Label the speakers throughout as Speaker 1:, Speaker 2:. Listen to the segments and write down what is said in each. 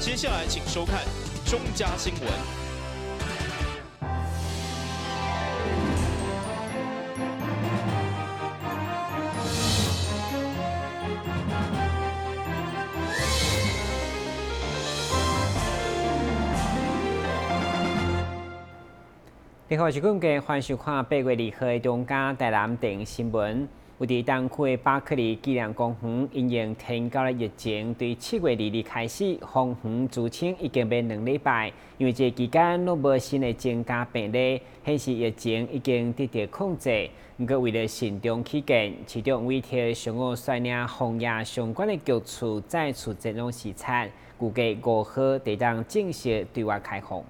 Speaker 1: 接下來請收看中嘉新聞。
Speaker 2: 你好，我是冠傑，歡迎收看8月2號的中嘉台南電新聞。位佇東區的巴克利紀念公園，因應天狗的疫情，對7月2日開始封園除清已經欲2禮拜。因為這個期間攏無新的增加病例，顯示疫情已經得到控制。毋過為了慎重起見，市長委託上午率領防疫相關的局處再次前往視察，預計5號就當正式對外開放。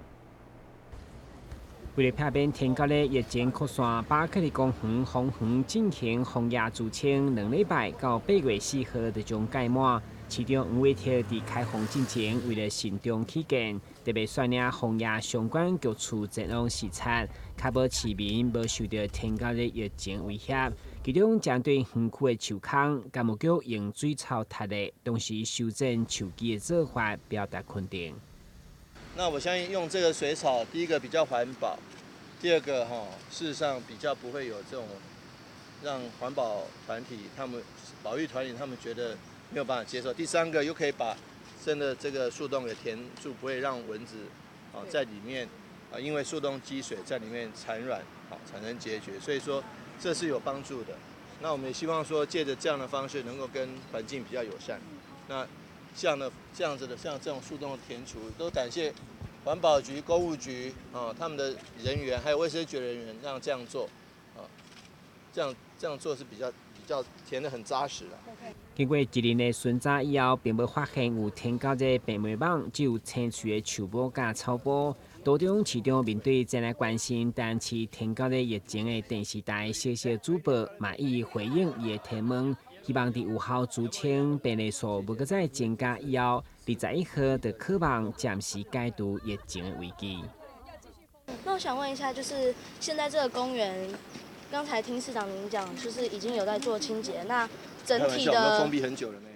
Speaker 2: 為了避免天狗的疫情擴散，巴克利公園封園進行防疫除清2禮拜，到8月4號就將屆滿。市長黃偉哲佇開放進前，為了慎重起見，特別率領防疫相關局處前往視察，確保市民無受著天狗的疫情威脅。其中針對園區的樹空，工務局用水草踢的，同時修剪樹枝的做法表達肯定。
Speaker 3: 那我相信用這個水草，第一個比較環保，第二個哈，事實上比較不會有這種讓環保團體他們保育團體他們覺得沒有辦法接受。第三個又可以把真的這個樹洞給填住，不會讓蚊子啊在裡面啊，因為樹洞積水在裡面產卵啊，產生孑孓，所以說這是有幫助的。那我們也希望說借著這樣的方式能夠跟環境比較友善。那像呢這樣子的，像這種樹洞的填除，都感謝環保局、工務局啊，他們的人員還有衛生局的人員，讓這樣做啊，這樣做是比較填得很紮實啦。
Speaker 2: 經過一輪的巡查以後，並無發現有天狗這個病媒蚊，只有青翠的樹母佮草埔。途中市長面對前來關心台市天狗的疫情的電視台小小主播，嘛予以回應伊的提問，希望佇有效除清病例數無閣再增加以後，21號就可望暫時解除疫情的危機。
Speaker 4: 那我想問一下，就是現在這個公園，剛才聽市長您講，就是已經有在做清潔，那整體的
Speaker 3: 封閉很久了沒？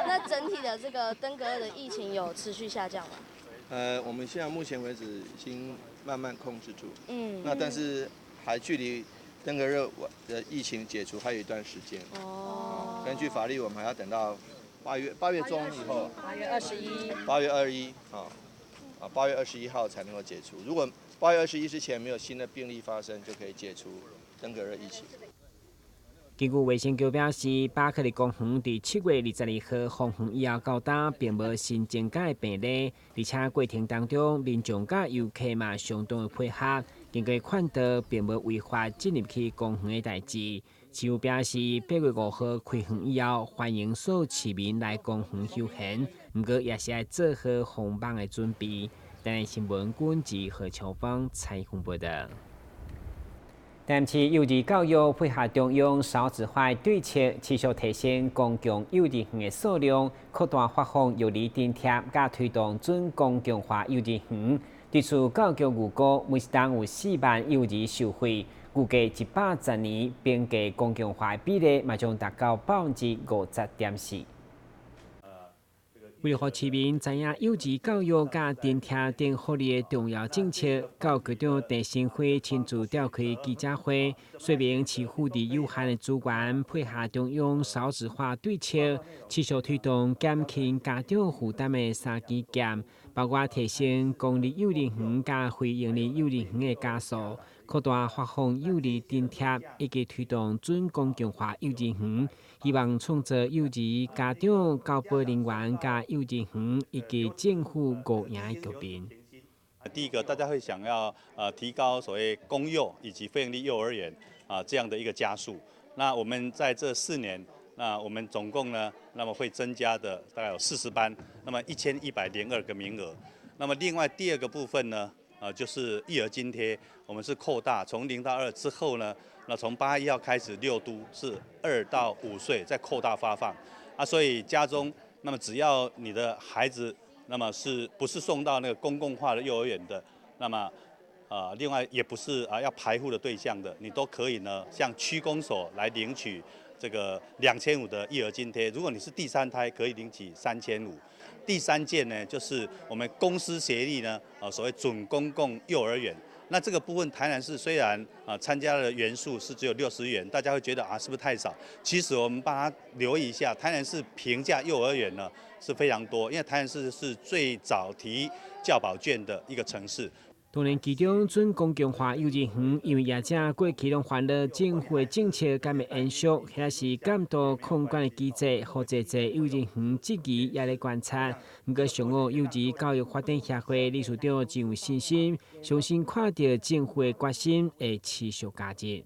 Speaker 4: 那整體的這個登革熱的疫情有持續下降嗎？
Speaker 3: 我們現在目前為止已經慢慢控制住，那但是還距離登革熱的疫情解除還有一段時間。根據法律，我們還要等到8月中以後。
Speaker 5: 8月21。
Speaker 3: 8月21啊，啊8月21號才能夠解除。如果8月21之前沒有新的病例發生，就可以解除登革熱疫情。
Speaker 2: 根據衛生局表示，巴克利公園佇7月22號封園以後到今，並無新增加的病例，而且過程當中，民眾佮遊客嘛相當的配合，經過勸導，並無違法進入去公園的代誌。市府表示，8月5號開園以後，歡迎所有市民來公園休閒，毋過也是愛做好防蚊的準備。台南新聞軍記何秋芳採訪報導。台南市幼兒教育配合中央少子化對策，持續提升公共幼兒園的數量，擴大發放幼兒津貼，佮推動準公共化幼兒園。對此，教育局預估每一冬有4萬幼兒受惠，預計110年邊際公共化的比例嘛將達到50.4%。為了予市民知影幼兒教育佮津貼等福利的重要政策，教育局長鄭新輝親自召開記者會，說明市府佇有限的資源配合中央少子化對策，持續推動減輕家長負擔的三支劍，包括提升公立幼兒園佮非營利幼兒園的加數，擴大發放幼兒津貼，以及推動準公共化幼兒園，希望創造幼兒家長、教保人員佮幼兒園以及政府五贏的局面。
Speaker 6: 第一個，大家會想要提高所謂公幼以及非營利幼兒園啊這樣的一個加數。那我們在這4年，那我們總共呢，那麼會增加的大概有40班，那麼1102個名額。那麼另外第二個部分呢，就是育兒津貼，我們是擴大從0到2之後呢，那從8月1號開始，六都是2到5歲再擴大發放。啊，所以家中那麼只要你的孩子，那麼是不是送到那個公共化的幼兒園的，那麼，另外也不是啊要排戶的對象的，你都可以呢向區公所來領取這個2500的育兒津貼，如果你是第三胎，可以領取3500。第三件呢，就是我們公私協力呢，啊，所謂準公共幼兒園。那這個部分，台南市雖然啊參加的元數是只有60元，大家會覺得啊是不是太少？其實我們幫他留意一下，台南市平價幼兒園呢是非常多，因為台南市是最早提教保券的一個城市。
Speaker 2: 當然，其中準公共化幼兒園，因為業者過去攏煩惱政府的政策敢會延續，或者是監督控管的機制，予濟濟幼兒園質疑也咧觀察。毋過，上午幼兒教育發展協會理事長真有信心，相信看著政府的決心會持續加熱。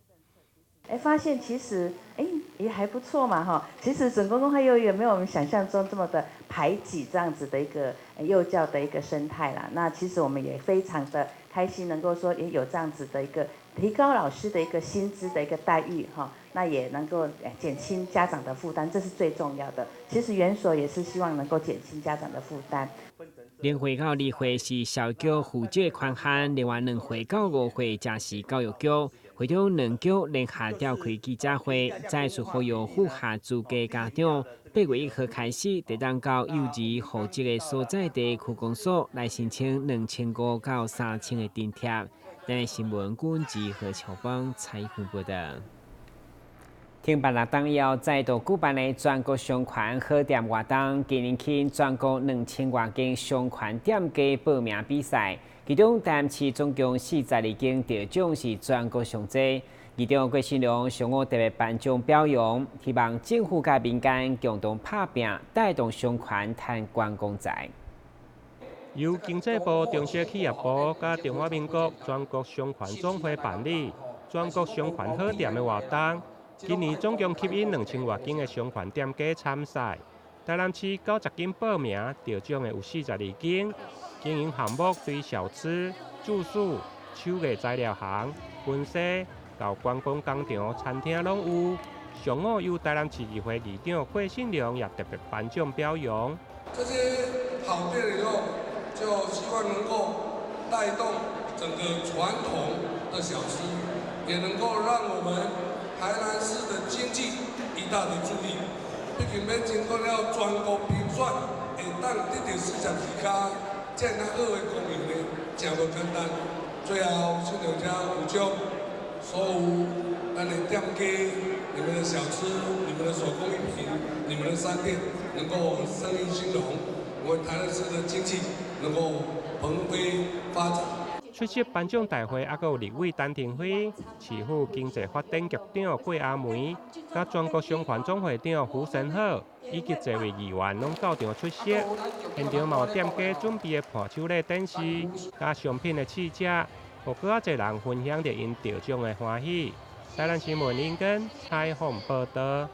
Speaker 5: 哎，發現其實哎也還不錯嘛，哈！其實準公共化幼兒園沒有我們想象中這麼的排擠這樣子的一個幼教的一個生態啦。那其實我們也非常的開心，能夠說也有這樣子的一個提高老師的一個薪資的一個待遇，哈，那也能夠減輕家長的負擔，這是最重要的。其實園所也是希望能夠減輕家長的負擔。
Speaker 2: 0歲到2歲是社局負責權限，另外2歲到5歲則是教育局。會長兩局聯合召開記者會，再次呼籲符合資格家長，8月1號開始，就當到幼兒戶籍的所在地區公所來申請2500到3000的津貼。台新聞軍志何秋芳採訪報導。停辦六冬以後，再度舉辦的全國商圈好店活動，今年吸引全國2000外間商圈店家報名比賽，其中台南市總共42間得獎是全國上濟。議長郭信良上午特別頒獎表揚，希望政府佮民間共同拍拚，帶動商圈趁觀光財。
Speaker 7: 由經濟部中小企業部佮中華民國全國商圈總會辦理全國商圈好店的活動。今年總共吸引2000外間的商圈店家參賽，台南市90間報名，得獎的有42間。經營項目對小吃、住宿、手藝材料行、婚紗到觀光工廠、餐廳攏有。上午由台南市議會議長郭信良也特別頒獎表揚。
Speaker 8: 這些好店以後，就希望能夠帶動整個傳統的小吃，也能夠讓我們台南市的經濟一大的助力。畢竟欲經過了全國評選，會當得著42家，這樣好的光榮呢，誠無簡單。最後，信良遮有將所有咱的店家、你們的小吃、你們的手工藝品、你們的商店，能夠生意興隆，我們台南市的經濟能夠騰飛發展。
Speaker 7: 出席頒獎大會，猶閣有立委陳亭妃、市府經濟發展局長郭阿梅、佮全國商圈總會長胡森浩以及濟位議員攏到場出席。現場嘛有店家準備的伴手禮展示，佮商品的試食，予閣較濟人分享著𪜶得獎的歡喜。台南新聞林根採訪報導。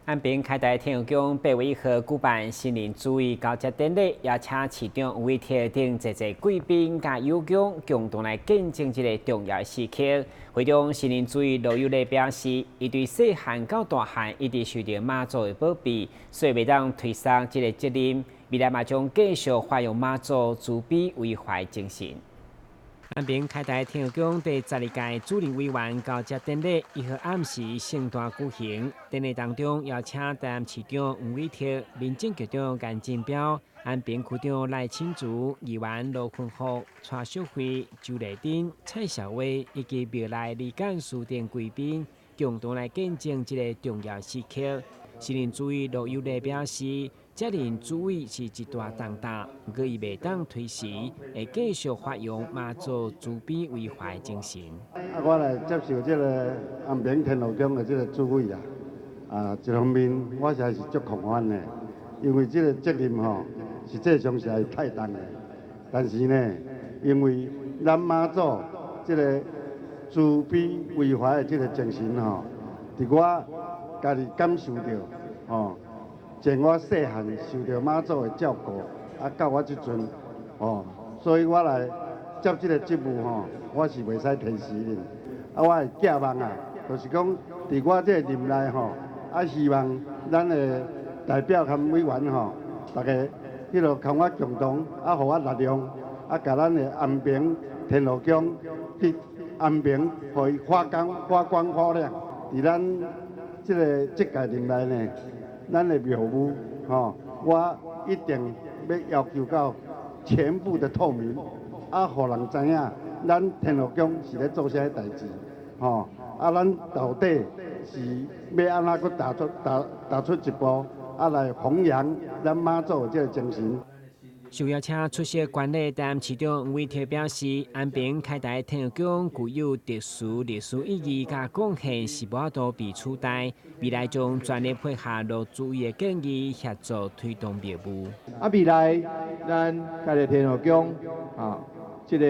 Speaker 2: 安平開台天后宮8月1號舉辦新年主位交接典禮，邀請市長黃偉哲等濟濟貴賓佮友鄉共同來見證這個重要時刻。會中新任主委羅有禮表示，伊對細漢到大漢一直受著媽祖的保庇，所以袂當推捀這個責任。未來嘛將繼續發揚媽祖慈悲為懷精神。安平開台天后宮第12屆主任委員交接典禮，1號暗時盛大舉行。典禮當中邀請台南市長黃偉哲、民政局長顏金彪、安平區長賴清竹、議員羅坤福、蔡淑慧、周麗珍、蔡小威以及廟內李幹事等貴賓，共同來見證這個重要時刻。新任主委羅有禮表示，接任主委是一大重擔，毋過伊袂當推辭，會繼續發揚媽祖慈悲為懷精神。
Speaker 9: 啊，我來接受這個安平天後宮的這個主委啊，啊，一方面我實在是足狂歡的，因為這個責任吼，實際上是會太重的。但是呢，因為咱媽祖這個慈悲為懷的這個精神吼，佇我家己感受著吼。從我細漢受著媽祖的照顧，啊，到我這陣，吼，所以我來接這個職務吼，我是袂使推辭的。啊，我會寄望啊，就是講，佇我這個任內吼，啊，希望咱的代表和委員吼，大家彼落共我共同，啊，予我力量，啊，共咱的安平天后宮佇安平予伊發光發光發亮，佇咱。這个這屆任內呢，咱的廟務吼，我一定欲要求到全部的透明，啊，予人知影咱天后宮是咧做啥代誌，吼，啊，咱到底是欲按怎閣踏出一步，啊，來弘揚咱媽祖的這个精神。
Speaker 2: 受邀請出席觀禮，台南市長黃偉哲表示，安平開台天后宮具有特殊歷史意義佮貢獻，是無法度被取代。未來將全力配合羅主委的建議，協助推動業務。
Speaker 10: 啊，未來咱開台天后宮啊，這个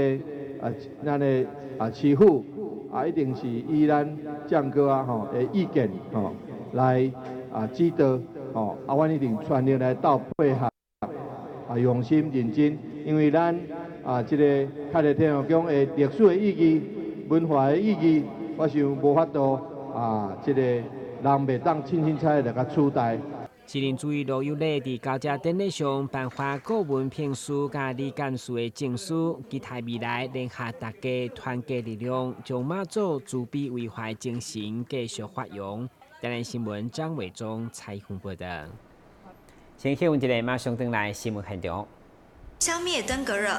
Speaker 10: 啊，咱的啊市府啊，一定是以咱將哥啊吼的意見吼來啊指導吼，啊，阮一定全力來鬥配合。啊，用心認真，因為咱啊，這个開台天后宮的歷史的意義、文化的意義，我想無法度啊，這个人袂當輕輕彩來共取代。
Speaker 2: 市政主委羅有禮佇交接典禮上頒發顧問聘書佮李幹事的證書，期待未來聯合大家團結力量，將媽祖慈悲為懷精神繼續發揚。台南新聞張偉忠採訪報道。先去問一下，馬上轉來新聞現場。
Speaker 11: 消滅登革熱，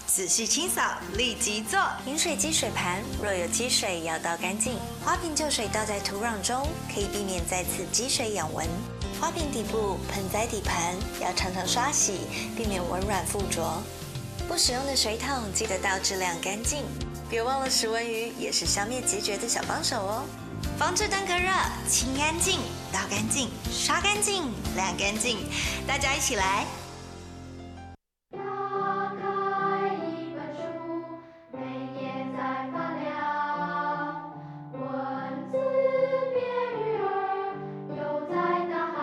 Speaker 11: 仔細清掃，立即做。飲水機水盤若有積水，要倒乾淨。花瓶舊水倒在土壤中，可以避免再次積水養蚊。花瓶底部、盆栽底盤要常常刷洗，避免蚊卵附着。不使用的水桶記得倒置晾乾淨。別忘了食蚊魚也是消滅孑孓的小幫手哦。防治登革熱，清乾淨，倒乾淨，刷乾淨，晾乾淨，大家一起來。
Speaker 12: 打開一本書，每頁在發亮，文字變魚兒，游在大海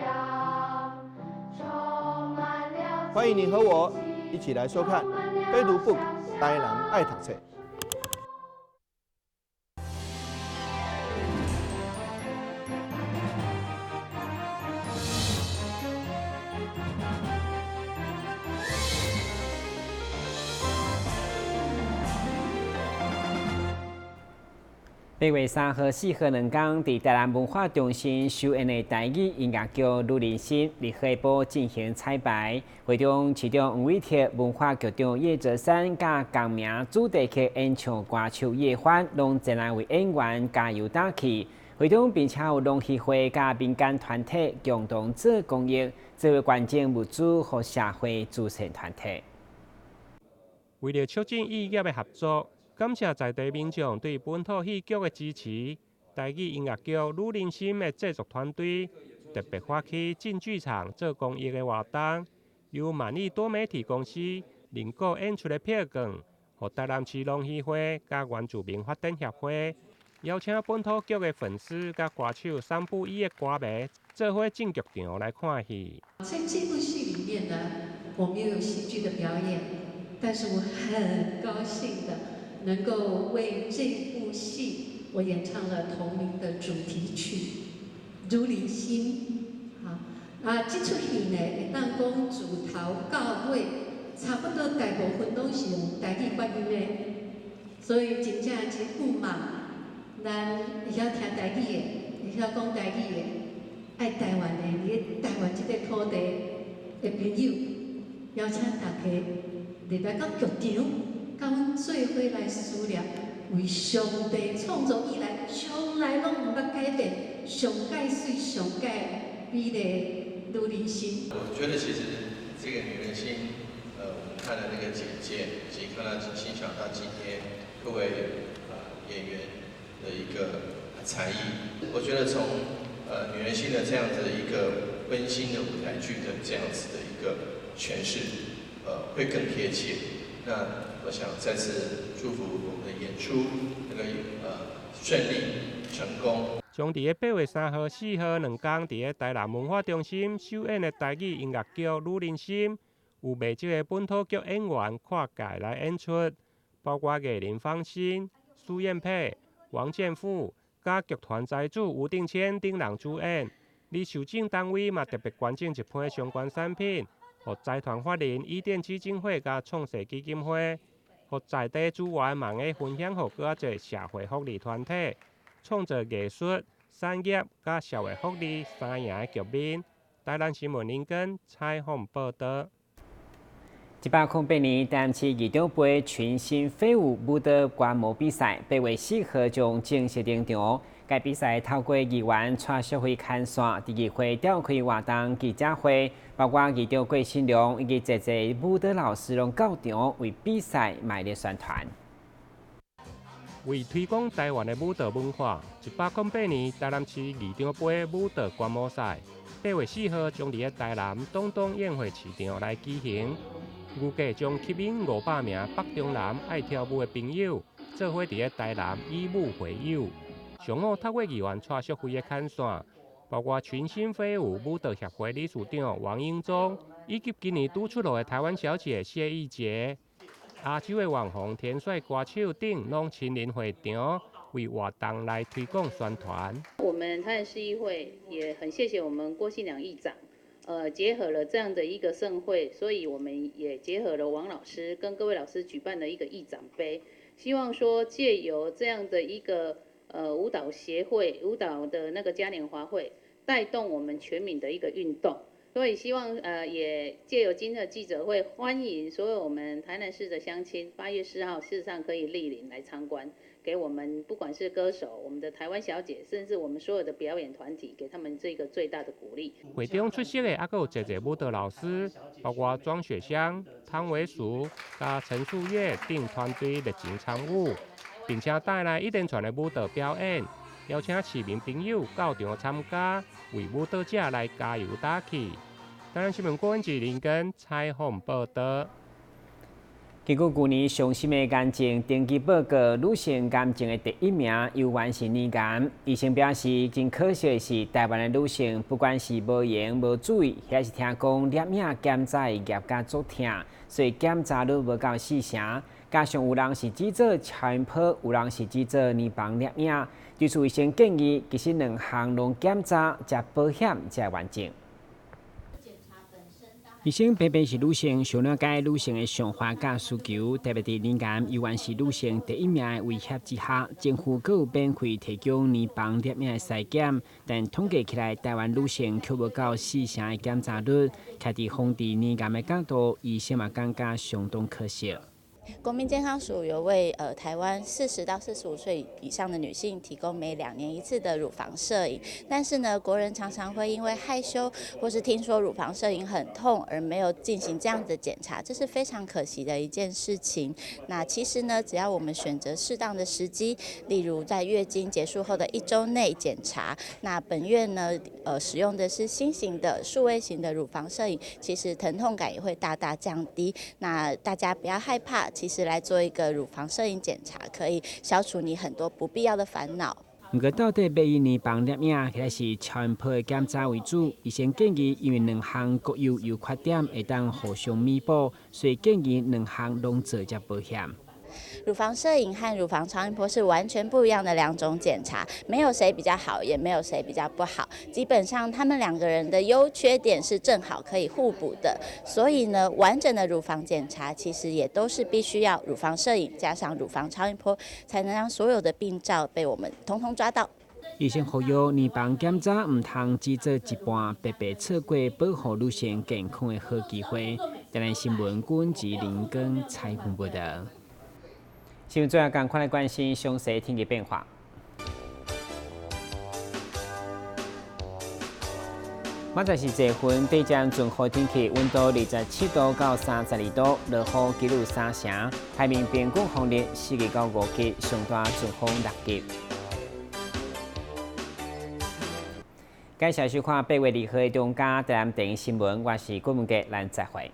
Speaker 12: 洋，充滿了。
Speaker 3: 歡迎你和我一起來收看《非讀 book 台南愛讀冊》。
Speaker 2: 8月3號、4號兩工，佇台南文化中心首演的台語音樂劇《女人心》佇下晡進行彩排。會中，市長黃偉哲、文化局長葉澤山佮同名主題曲演唱歌手葉歡，攏前來為演員加油打氣。會中並且有農協會佮民間團體共同做公益，作為捐贈物資予社會慈善團體。
Speaker 7: 為了促進異業的合作。感謝在地民眾對本土戲劇的支持。台語音樂劇《女人心》的製作團隊特別發起進劇場做公益的活動，由滿意多媒體公司認購演出的票券，予台南市農協會佮原住民發展協會，邀請本土劇的粉絲佮歌手三布伊的歌迷做伙進劇場來看戲。
Speaker 13: 在這部戲裡面呢，我們又有戲劇的表演，但是我很高興的。能夠為這部戲，我演唱了同名的主題曲《女人心》。好，啊，這齣戲呢，會當講自頭到尾，差不多大部分攏是用台語發音的，所以真正真盼望，咱會曉聽台語的，會曉講台語的，愛台灣的，佇咧台灣這個土地的朋友，邀請大家入來到劇場。佮阮做伙來思念，為上帝創造以來，從來攏毋捌改變，上蓋媠、上蓋美麗女人心。
Speaker 3: 我覺得其實這個女人心，我們看的那個簡介，以及看到欣賞到今天各位演員的一個才藝，我覺得從女人心的這樣子一個溫馨的舞台劇的這樣子的一個詮釋，會更貼切。那我想再次祝福我們的演出能夠順利成功。
Speaker 7: 將佇咧8月3號、4號兩工，佇咧台南文化中心首演的台語音樂劇《女人心》，有袂少的本土劇演員跨界來演出，包括藝人方心、蘇艷佩、王建富，佮劇團財主吳定謙等人主演。而受贈單位嘛特別捐贈一批相關產品，予財團法人伊甸基金會佮創世基金會，予在地資源網的分享予閣較濟社會福利團體，創造藝術、產業佮社會福利三贏的局面。台南新聞林根採訪報導。
Speaker 2: 108年台南市議長盃群星飛舞舞蹈觀摩比賽，8月4號將正式登場。該比賽透過議員蔡淑慧牽線，佇議會召開活動記者會，包括議長郭信良以及濟濟舞蹈老師攏到場為比賽賣力宣傳。
Speaker 7: 為推廣台灣的舞蹈文化，108年台南市議長盃舞蹈觀摩賽，8月4號將佇台南東東宴會市場來舉行。預計將吸引500名北中南愛跳舞的朋友，做伙佇台南以舞會友。上午透過議員蔡淑慧的牽線，包括群星飛舞舞蹈協會理事長王英忠，以及今年拄出爐的台灣小姐謝義傑、亞洲的網紅甜帥歌手等，攏親臨會場為活動來推廣宣傳。
Speaker 14: 我們台南市議會也很謝謝我們郭信良議長。結合了這樣的一個盛會，所以我們也結合了王老師跟各位老師舉辦了一個議長盃，希望說借由這樣的一個舞蹈協會、舞蹈的那個嘉年華會，帶動我們全民的一個運動。所以希望也借由今天的記者會，歡迎所有我們台南市的鄉親，8月4號事實上可以蒞臨來參觀，給我們不管是歌手、我們的台灣小姐，甚至我們所有的表演團體，給他們這個最大的鼓勵。
Speaker 7: 會中出席的還閣有濟濟舞蹈老師，包括莊雪香、湯維淑、佮陳素月等團隊熱情參與，並且帶來一連串的舞蹈表演，邀請市民朋友到場參加，為舞蹈者來加油打氣。台南新聞郭文吉林根採訪報導。
Speaker 2: 根據舊年上新的癌症登記報告，女性癌症的第一名猶原是乳癌。醫生表示，真可惜的是，台灣的女性不管是無閒無注意，抑是聽講攝影檢查會夾甲足疼，所以檢查率無夠四成。加上有人是只做超音波，有人是只做乳房攝影。對此，醫生建議，其實兩項攏檢查，才保險才完整。醫生偏偏是女性，想了解女性的想法佮需求，特別佇乳癌猶原是女性第一名的威脅之下，政府閣有免費提供乳房攝影的篩檢，但統計起來，台灣女性卻無夠四成的檢查率。徛佇防治乳癌的角度，醫生嘛感覺相當可惜。
Speaker 15: 國民健康署有為台灣40到45歲以上的女性提供每2年一次的乳房攝影，但是呢，國人常常會因為害羞或是聽說乳房攝影很痛而沒有進行這樣的檢查，這是非常可惜的一件事情。那其實呢，只要我們選擇適當的時機，例如在月經結束後的一週內檢查，那本院呢，使用的是新型的數位型的乳房攝影，其實疼痛感也會大大降低。那大家不要害怕。其實來做一個乳房攝影檢查，可以消除你很多不必要的煩惱。
Speaker 2: 毋過到底欲以乳房攝影，抑是超音波的檢查為主？醫生建議，因為兩項各有優缺點，會當互相彌補，所以建議兩項攏做才保險。
Speaker 15: 乳房攝影和乳房超音波是完全不一樣的兩種檢查，沒有誰比較好，也沒有誰比較不好。基本上，他們兩個人的優缺點是正好可以互補的。所以呢，完整的乳房檢查其實也都是必須要乳房攝影加上乳房超音波，才能讓所有的病灶被我們統統抓到。
Speaker 2: 醫生呼籲，乳房檢查毋通只做一半，白白錯過保護女性健康的好機會。台南新聞郭文吉林根採訪報導。新聞最後，趕快來關心詳細天氣變化。明仔載是這份底將陣雨天氣，溫度27度到32度，落雨幾率三成。海面平均風力4級到5級，上大陣風6級。感謝收看8月2號的中嘉台南電視新聞，我是郭文傑，咱再會。